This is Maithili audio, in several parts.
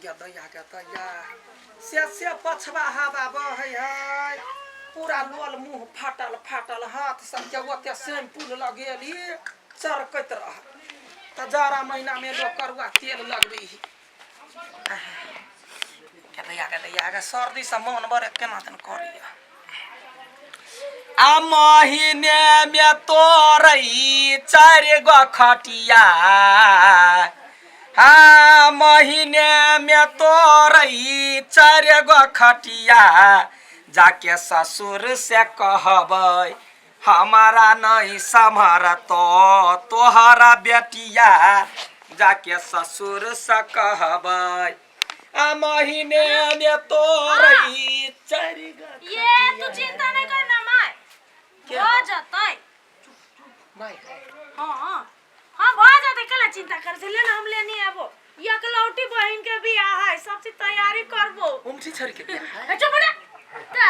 गे दैया गे दैया से से पछबा हवा बहै है पूरा लोल मुँह फाटल फाटल हाथ सबके ओते शैम्पूल लगेली चरकैत रह तऽ जाड़ा महीनामे लोक करुआ तेल लगबै है गे दैया गे दैया गे सर्दीसँ मोन बड़े केना दन करैया आ महीने में तोरई चारि गो खटिया आ महीने में तोरई चारि गो खटिया जाके ससुर से कहबै हमारा नहीं सम्हरतो तोहरा बेटिया जाके ससुर से कहबै आ महीने में तोरई चारि गो ये तू चिंता नहीं करना माय के? भऽ जतै माय है। हाँ हाँ भऽ जतै केला चिंता कर छै ले ना हम लेनी आबो एकलौटी बहिन के बियाह है सब चीज तैयारी करबो उमठी छड़ी के बियाह है ए, चुप ना ता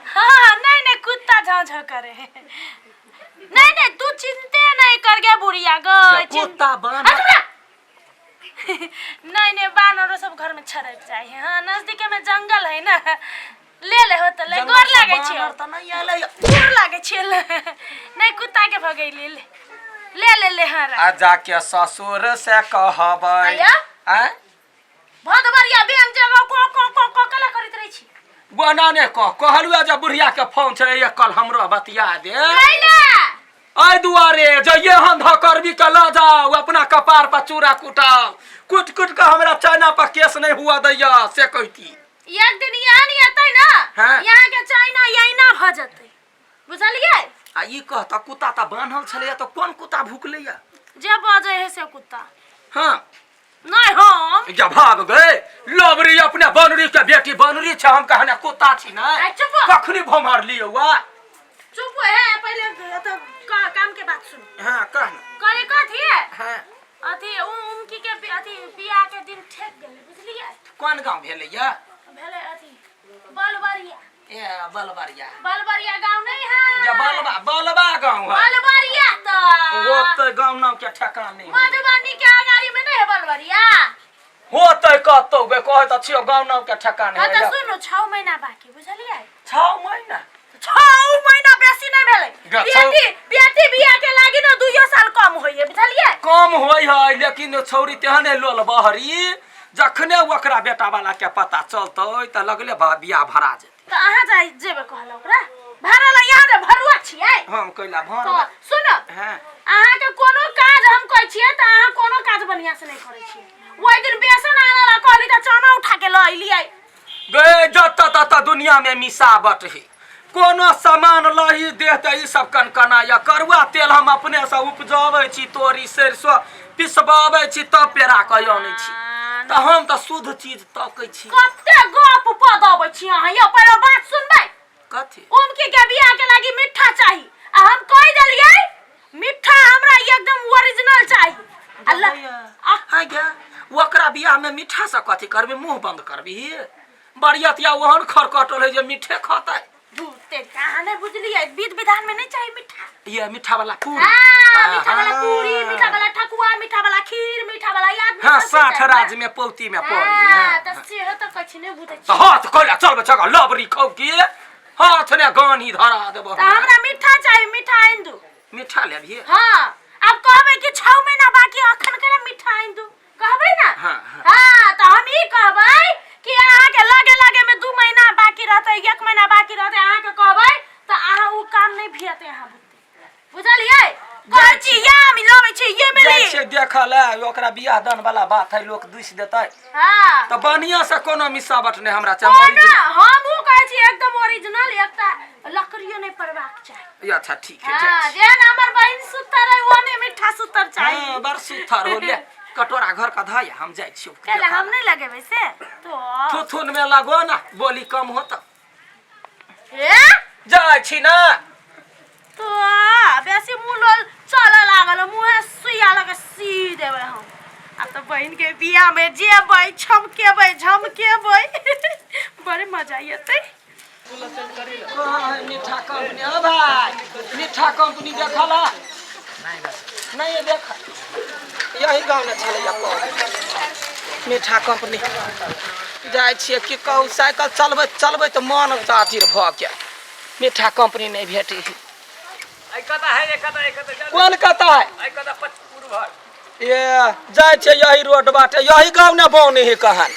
हाँ नहीं नहीं कुत्ता झाँ झाँ करे है नहीं नहीं तू चिंते नहीं कर गया बुढ़िया गई कुत्ता बांध नहीं नहीं बानरो सब घर में छड़क जाए है हाँ नजदीके में जंगल है ना ले ले हो तो ले गोर लागे छे बानर त नहीं आले गोर लागे छे ले नहीं कुत्ता के भगैली ले ले ले ले हाँ आ जाके ससुर से कहबै आया? आँय? भदबरिया बैंक जगह को को को को कला करैत रहै छी बना ने कह कहलुआ जे बुढ़िया के फोन छलै एक कल हमरो बतिया दे कैला एहि दुआरे जे एहन धकरबी के लऽ जाउ अपना कपार पर चूड़ा कुटाउ कुट कुट के हमरा चाइना पर केस नहीं हुआ दैया से कहती एक दिन यहाँ नहीं एतै ना हाँ। यहाँ के चाइना यही भऽ जेतै बुझलियै आ ई कह तऽ कुत्ता तऽ बान्हल छलैया तऽ कोन कुत्ता भुकलैया जे बजै है से कुत्ता हाँ नहीं हम जा भाग गए लबरी अपने बनरी के बेटी बनरी छै हम कहने कुत्ता छी ने आ, चुप हो। कखनी भमर लियौ वा चुप है पहले तो काम के बात सुन हाँ कह ना करे कथी है हाँ अथी उमकी के अथी बियाह के दिन ठेक गेलै बुझलियै कोन गाँव भेलैया भेलै अथी बलबरिया ए बलबरिया बलबरिया गांव नहीं है जा बलबा बलबा गाँव है बलबरिया तो वो तो गाँव नाम के ठेकान नहीं है। मधुबनी के अगाड़ी में नहीं है बलबरिया होतै कतौ गे कहै तऽ छियौ गाँव नाम के ठेकान हाँ है तो सुनू 6 महीना बाकी बुझलियै 6 महीना? 6 महीना बेसी नहीं भेलै। गे, छौ- बेटी बेटी बियाह के लागी ना 2 साल कम होइए, बुझलियै? कम होइ है लेकिन छौरी तेहने लोल बहरी जखने ओकरा बेटा वाला के पता चलतै तऽ लगले बियाह भरा जेतै। तऽ अहाँ जाइ जेबै कहल ओकरा भाड़ा ला यहाँ जे भरुआ छियै। हम कैला भर तऽ सुन। हाँ। अहाँके कोनो काज हम कहै छियै तऽ अहाँ कोनो काज बढ़िआँ से नहि करै छियै। ओहि दिन बेसन आनै ला कहली तऽ चना उठा के लऽ अयलियै। गे जतऽ ततऽ दुनिया में मिसावट है। कोनो सामान लही देह तऽ ई सब कनकनाइया। करुआ तेल हम अपने से उपजबै छी, तोरी सरिसो पिसबाबै छी तब पेरा कऽ अनै छी, तऽ हम तऽ शुद्ध चीज तकै छी। कते गप पदबै छी अहाँ यौ, पहिले बात सुनबै? कथी? उमकी के बियाह के लागी मिठ्ठा चाही आ हम कहि देलियै मिठ्ठा हमरा एकदम ओरिजिनल चाही आ हाय गे, ओकरा बियाह में मीठा से कथी करबी? मुंह बंद करबी? बरियतिया ओहन खरकटल है जे मीठे खतै। झूठे कहाँ नहीं बुझलियै, विध विधान में नहीं चाहिए मिठा। ये मीठा वाला पूरी। हाँ, मीठा वाला पूरी, मीठा वाला ठकुआ, मीठा वाला खीर, मीठा वाला याद। हाँ, 60 राज में पौती में पड़ी। हाँ, तऽ से तऽ कछि नहि बुझै तऽ हाथ कोला चल बच्चा लबरी खौ की हाथ ने गानी धरा देबो। तऽ हमरा मीठा चाही, मीठा आनि दू। मीठा लेबिहे? हाँ, आब कहबै कि 6 महीना बाकी अखन केना मीठा आनि दू कहबै ना? हाँ। हाँ, तऽ हम ई कहबै कि अहाँके लगे लगे में 2 महीना बाकी रहतै, 1 महीना बाकी रहतै, अहाँके कहबै तऽ अहाँ उ काम नहि भियतै अहाँ बुते, बुझलियै? कहै छी या हम लबै छी ये जाइ मेरी छियै देखऽ लए, ओकरा बियाह दान वाला बात है, लोक दुसि देतै। हाँ। तऽ बढ़िआँ से कोनो मिसावट नहि हमरा चाही। कोना हम उ कहै छी एकदम ओरिजिनल, एकटा लकड़ियो नहि पड़बाक चाही। अच्छा ठीक है। हाँ। जाइ छी। जेहन हमर बहिन सुतर है ओहने मीठा सुतर चाही। हाँ, बड़ सुथर हो। ले कटोरा घर का धय, हम जाइ छियौ। कैला हम नहीं लगेबै से तो? थुथुन में लगो ना, बोली कम होत। ए। जाइ छी ना। तो बेसी मुँह लोल चलऽ लागल, मुँहे सुइया लगे सी देबै हम। आब तऽ बहिन के बियाह में जेबै, छमकेबै झमकेबै, बड़े मजा एतै। कहाँ है मीठा कंपनी? ओ भाई, मीठा कंपनी देखल है? नहीं देखा। यही गाँव में छलैया। कल मीठा कंपनी जाइ छियै की कहू साइकिल चलबैत चलबैत मन अथी भऽ गेल मीठा कंपनी नहि भेटै है कोन कता है ये जाइ छै यही रोड बाटे यही गाँव ने बने है कहान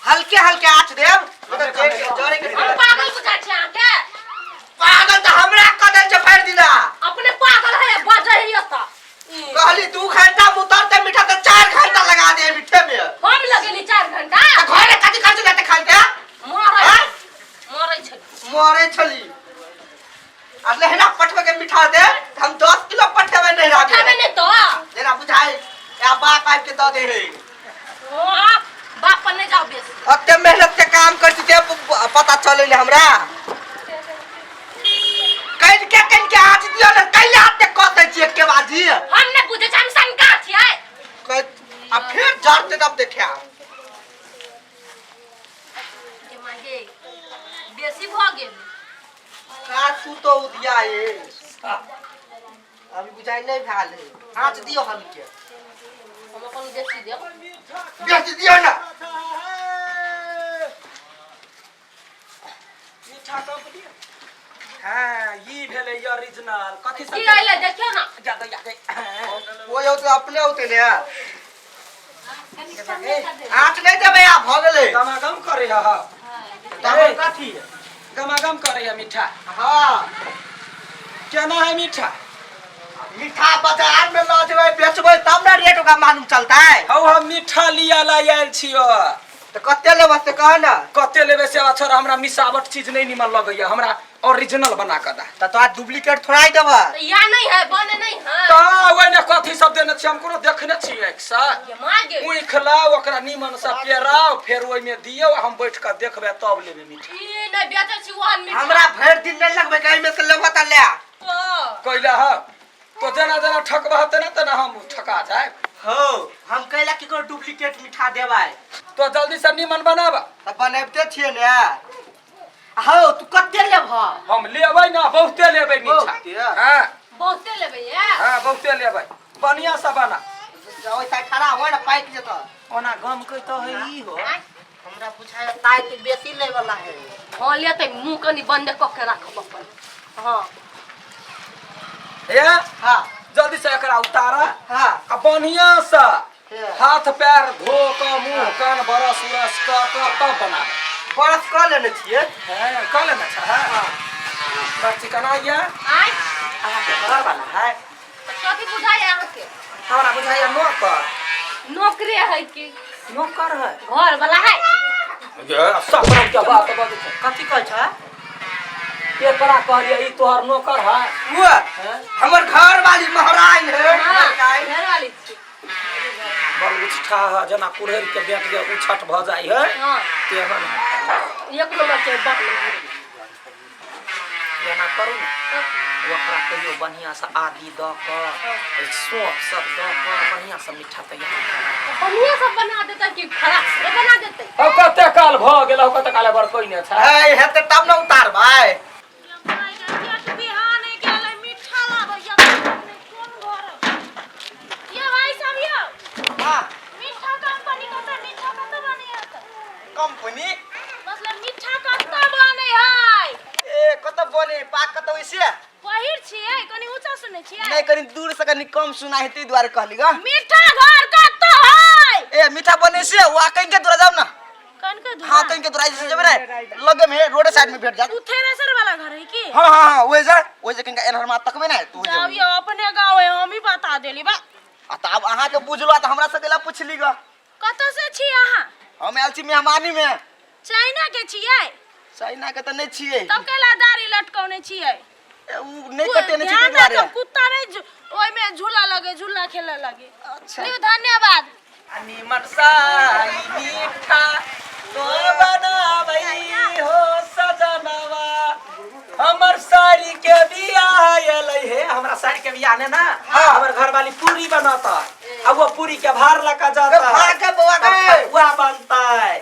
हल्के हल्के आँच देब जरे के हम पागल बुझा छी अहाँके पागल तऽ हमरा कह देल छै भरि दिना अपने पागल है बजै है एतऽ कहली 2 घंटा में उतरते मीठा तो 4 घंटा लगा दे मीठे में हम लगेली 4 घंटा तो घरे कथी खर्च लेते खाइ के मरै आँय? मरै छै मरे छली आ लहरा पठवे के मिठा दे त हम 10 किलो पठेबै नहिरा पठाबे के नहि तो जेना बुझाइ या बाप आबि के दऽ दे है हाँ, बाप पर नहि जाओ बेसी ओते मेहनत के काम कर छी पता चले ने हमरा कइन के कइन के आँच दियो ने कैला हाथ के कऽ दै छी एके बाजी हम नहि बुझै छी हम शंका छियै आ फेर जरते तब देखे गे माय गे, बेसी भऽ गेल का सुतो उदिया ये अभी बुझाइ नहीं भेल है आँच दियो हल्के हम अपन बेसी देब बेच दियो ना मीठा कंपनी हाँ ई भेलै ओरिजिनल कथी की अइलै देखियौ ना जा दैया गे वो औते अपने औते ने आँच नहीं देबै आब भऽ गेलै गमागम करे है तब कथी गमागम करे है मीठा हाँ केना है मीठा मीठा बाजार में लऽ जेबै बेचबै तब ने रेट ओकरा मालूम चलतै हौ हम मीठा लिया ला आयल छियो तऽ कते लेबै से कह ने कते लेबै से छोड़ा हमरा मिसावट चीज नहीं निमन लगैया हमरा ओरिजिनल बना कऽ दा तऽ तोरा डुप्लीकेट थोड़ा ही देबै तऽ या नहीं है बने नहीं है तऽ ओहिने कथी सब देने छियै हम कोनो देखने छियै आँखिसँ ये माय गे ऊखि लाउ ओकरा नीमन से पेराउ फेर ओहिमे दियौ आ हम बैठ कऽ देखबै तब लेबै मिठाई ई नहि बेचै छी ओहन मिठाई हमरा भरि दिन नहीं लगबै एहिमे से लेबह तऽ ले ओ, कैला ह तो जेना जेना ठकबह तेना तेना हम ठका जायब हो हम कैला केकरो डुप्लीकेट मिठा देबै तो जल्दी से नीमन बनाब तऽ बनबिते छियै ने हौ तू कते लेबह हम लेबै ना बहुते लेबै मीठा बहुते? हाँ बहुते लेबै ये हाँ बहुते लेबै बढ़िया से बना ओहि साइड खड़ा हो ने पाकि जेतऽ ओना गम के तो है ई हो आँय? हमरा बुझाय ताइ के बेसी लै वाला है हँ लेतै मुँह कनि बन्द कऽ के राखब अपन हँ हे हाँ जल्दी से एकरा उतारा हाँ आ बढ़िया से हे। हाथ पैर धो कऽ मुंह कान बरस उरस कऽ कऽ तब बना बरस कऽ लेने छियै है कऽ लेने छै हाँ बस चिकना या आँय अहाँके घर वाला है तऽ कथी बुझाइ अहाँके हमरा बुझाइया नौकर नौकरे है कि नौकर है घर वाला है ये सब रंग के बात बजै छै कथी कहै छ एकरा कहलियै ई तोहर नौकर है वो हमर घर वाली महारानी है हाँ, घर वाली छी बड़ उछठा है जेना कुड़हरि के बेट के उछठ भऽ जाइ है हाँ तेहन है। एक नंबर के बात एना करू ने ओकरा कहियो बढ़िआँसँ आदि दऽ कऽ सौंफ सब दऽ कऽ बढ़िआँसँ मिठा तैयार बढ़िया सब बना देतै कि खराब से बना देतै हौ कते काल भऽ गेल हौ कते काल बड़ कोइ नहि छै है हेतै तब ने उतारबै हाँ कंपनी मतलब मीठा कत्ता बनै है ए कतऽ बने पाक कतऽ वैसे पहिर छियै कनि ऊँचा सुनै छियै नहीं कनी दूर से कनी कम सुना है ताहि दुआरे कहली गा मीठा घर कत्ता है ए मीठा बने से वो कहीं के दूर जाओ ना कन के हाँ कहीं के दूर जैसे जेबे रे लगे में रोड साइड में भेट जात उ थ्रेसर वाला घर है की हाँ हाँ हाँ ओए जा ओए जे कहीं एनहर मा तकबे ना तू जाओ यो अपने गाँव है हम ही बता देली बा आ तब अहाँ के बुझलो त हमरा से गेला पूछली गा कतऽ से छी अहाँ हम आयल छी मेहमानी में चाइना के छियै चाइना के त नहीं छियै तब कैला दाढ़ी लटकौने छियै ए, उ नहीं कटेने छी ध्यान ताहि दुआरे राखब कुत्ता नहीं ओहिमे झूला लगे झूला खेले लगे अच्छा लियौ धन्यवाद आ निमन साई मीठा तो बनाबै हो सजनवा हमर साड़ी के बियाह एलै हे हमरा साड़ी के बियाह ने ना हमर घरवाली पूरी बनतै आ वो पूरी के भार लऽ कऽ ए, भार जेतै के बौआ तब गे। ठकुआ बनतै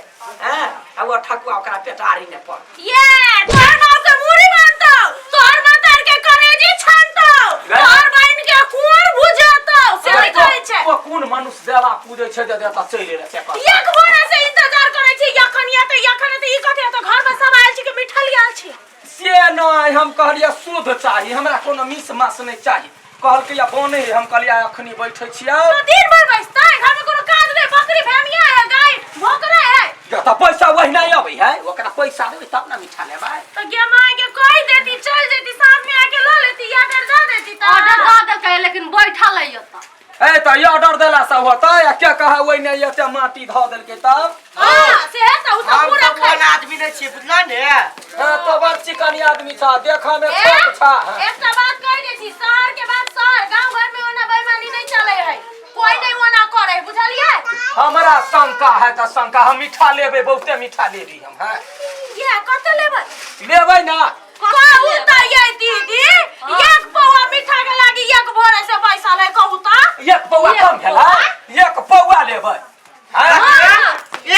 हैं आ वो ठकुआ ओकरा पेटारी ने पड़ ये तोहर बाप के मूड़ी बनतौ तोहर मातार के कलेजी छानतौ गए? तोहर बहिन के कुंवर भुजतौ से नहीं कहै छै ओ कोन कोन मनुष्य देवा पूजै छै जे एतऽ चलि एलै से कह। एक भोरे से इंतजार करै छी यखन या तऽ यखन तऽ ई कथी तऽ घर में सब आयल छी कि मिठल आयल छी से नहि हम कहलियै शुद्ध चाही हमरा कोनो मिस मास नहि चाही कहलकै या बनै हम कहलियै अखनी बैठै छियै तो दिन भर बैसतै घर में कोनो काज नहि बकरी भेमिया है गाय भोकरा है या तऽ पैसा ओहिना अबै है ओकरा पैसा देबै तब ने मीठा लेबै तो गे माय के कहि देती चल जेती साँझ में आके ल लेती या डर दे देती तऽ ऑर्डर दऽ देलकै लेकिन बैठल है ओतऽ ए तऽ ई ऑर्डर देला से होतै आ के कहे ओहिने एते माटी धऽ देलकै तब हां से है तऽ उ सब हम पूरा सब खाइ ओहन आदमी नहीं छियै बुझला ने हँ तो बड़ चिकनी आदमी छा देखऽ मे छोट छा एकटा बात कहि दै छी शहर के बात शहर गांव घर में ओना बेईमानी नहीं चले है कोई नहीं ओना करे है बुझलियै हमरा शंका है तऽ शंका हम मीठा लेबै बहुते मीठा लेबी हम हैं ये कते लेबै लेबै ना कहू तऽ ये दीदी एक पौआ मीठा के लागी एक भोरे से बैसल है कहू तऽ एक पौआ कम भेलै एक पौआ लेबै हैं? हाँ।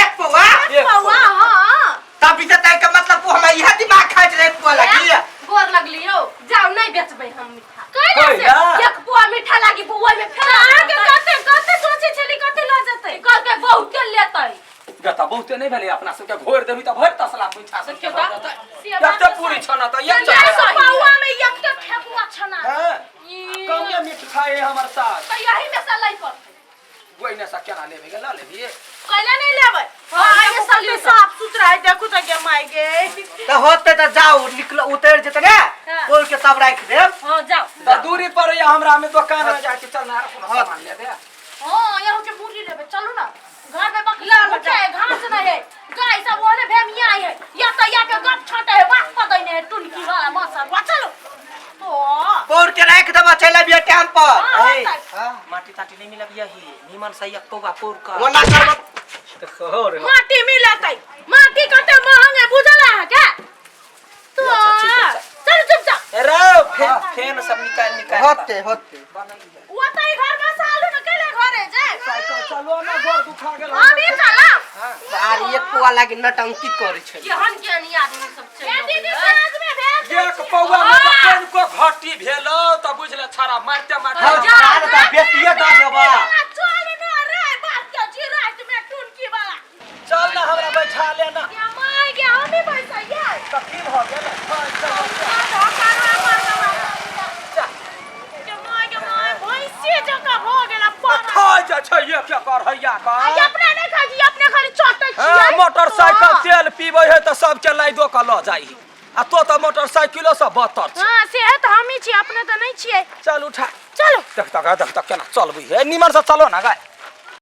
एक पौआ एक पौआ हाँ तब इसे तय के मतलब वो हमरा इहे दिमाग खाइत रहे पौआ लगी गोर लगली यौ जाउ नहीं बेचबै हम मीठा कैला से कैला? एक पुआ मीठा लागी ओहि में फेर अहाँके कते कते सोचे छली कते लऽ जेतै कहलकै बहुते लेतै गे तऽ बहुते नहि भेलै अपना सबके घोरि देबही तऽ भरि तसला मीठा सबके देखियौ भऽ तऽ, जेतै से बात एते तऽ पूरी सही। छना तऽ एक चारि चक्कर सौ पौआ में एकटा ठेकुआ छना हैं? कमे मीठ खाए हमर सास तऽ यही में से लै पड़तै ओहिने से केना लेबै गे लऽ लेबही कैला नहीं लेबै हाँ, हाँ एगो ये सब लिअ। साफ सुथरा है देखू तऽ गे माय गे तऽ होते तऽ जाउ निकल उतर जेतै ने हाँ। बोल के तब राखि देब हाँ जाउ तऽ दूरी पर या हमरा में दोकान में जाके चल ना कोनो हाँ। सामान लेबे हाँ यहाँ के मुर्गी लेबै चलू ना घर में बकरी भूखे है घास नहीं है गाय सब ओने भेमिया है या तो या के गप छाटे है बात पदैने है टुनकी वाला मसर वा चलो तो बोल के राखि देब चलि अबियै टाइम पर हाँ, ए, हाँ, माटी ताटी नहीं मिलब यही नीमन से एक पौआ पौर का ओना करब और माटी मिलतै माटी कते महंग है बुझल है के तो अच्छा, ठीक है, अच्छा। चलू चुपचाप रे फेन फेन सब निकाल निकाल होते होते वो तो ई घर में सालू न केले घरे जाए चलो ना गोर दुखा गेल हम ही चला आर एक पौआ लागी नटंकी करै छै केहन केहन ई आदमी सब ए चलि दीदी अबै है। साँझ में भेज एक पौआ में जखन को घटी भेल तऽ बुझले छड़ा मारते मारते हाँ, जान तऽ बेसिए दऽ देबा चल न रे बाप के जी रात में टुनकी वाला चल ना हमरा बैठा लेना या माय के हम ही बैसैये तऽ की भऽ गेल हाँ, चल, चल। के माय के माय भैंसी जकाँ भऽ गेल पारा खाइ जाइ छै एक एक अढ़ैया का आ अपने नहि खाइ छी अपने खाली चटै हाँ, छियै मोटरसाइकिल तेल पीबै है तऽ सबके लाइदो के लऽ जाइ है आ तो तऽ मोटरसाइकिलो से बदतर छै हाँ से तऽ हमही छियै अपने तऽ नहि छियै चल उठा चलो देख तक देख तक केना चलबै है निमन से चलो ना गाय